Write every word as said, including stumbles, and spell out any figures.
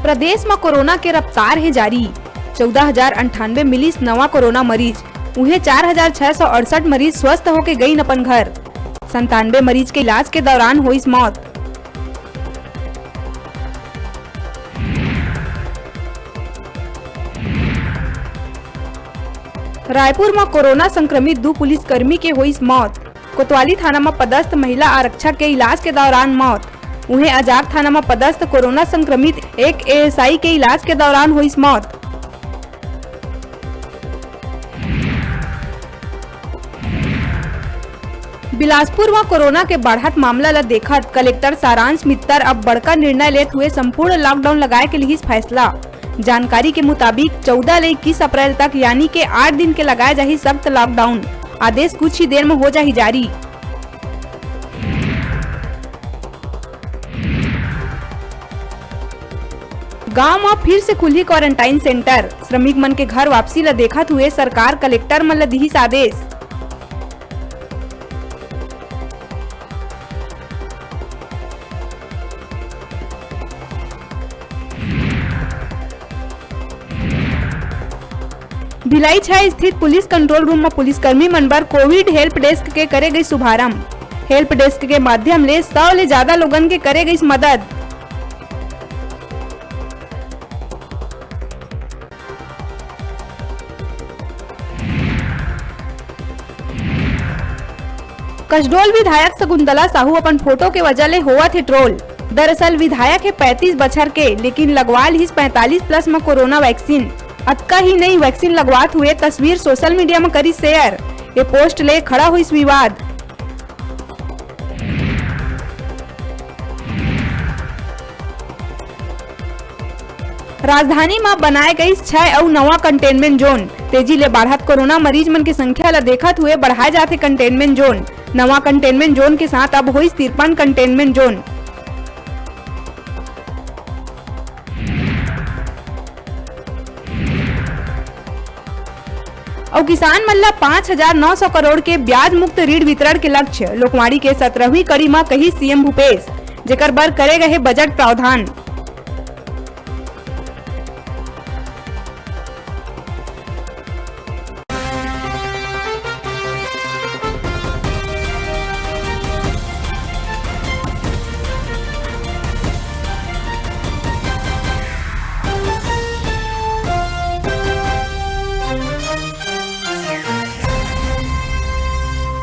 प्रदेश म कोरोना के रफ्तार हे जारी। चौदह हजार अंठानवे मिलिस नवा कोरोना मरीज, उहें चार हजार छह सौ अड़सठ मरीज स्वस्थ होके गइन अपन घर। संतानवे मरीज के इलाज के दौरान होइस मौत। रायपुर म कोरोना संक्रमित दू पुलिसकर्मी के होइस मौत। कोतवाली थाना म पदस्थ महिला आरक्षक के इलाज के दौरान मौत। उहें, अजाक थाना म पदस्थ कोरोना संक्रमित एक एएसआई के इलाज के दौरान होइस मौत। बिलासपुर म कोरोना के बढ़त मामला ल देखत कलेक्टर सारांश मित्तर अब बड़का निर्णय लेत हुए संपूर्ण लॉकडाउन लगाए के लिहिस फैसला। जानकारी के मुताबिक, चौदह ले इक्कीस अप्रैल तक, यानी के आठ दिन के लगाए जाही सख्त लॉकडाउन। आदेश कुछ ही देर म हो जाही जारी। गांव म फिर से खुलही क्वारंटाइन सेंटर। श्रमिक मन के घर वापसी ल देखत हुए सरकार कलेक्टर मन ल दिहिस आदेश। भिलाई छह स्थित पुलिस कंट्रोल रूम म पुलिसकर्मी मन बर कोविड हेल्प डेस्क के करे गई शुभारंभ। हेल्प डेस्क के माध्यम ले सौ ले ज्यादा लोगन के करे गई मदद। कसडोल विधायक शकुंतला साहू अपन फोटो के वजह ले होवत हे ट्रोल। दरअसल विधायक हे पैंतीस बछर के, लेकिन लगवा लिहिस पैंतालीस प्लस म कोरोना वैक्सीन। अतका ही नहीं, वैक्सीन लगवात हुए तस्वीर सोशल मीडिया म करिस शेयर। ये पोस्ट ले खड़ा होइस विवाद। राजधानी म बनाए गइस छै अउ नवा कंटेनमेंट जोन। तेजी ले बाढ़त कोरोना मरीज मन के संख्या ल देखत हुए बढ़ाए जाथे कंटेनमेंट जोन। नवा कंटेनमेंट जोन के साथ अब होइस तिरपन कंटेनमेंट जोन। अउ किसान मन ल पाँच हजार नौ सौ करोड़ के ब्याज मुक्त ऋण वितरण के लक्ष्य, लोकवाणी के सत्रहवीं कड़ी म कही सीएम भूपेश, जेकर बर करे गए हे बजट प्रावधान।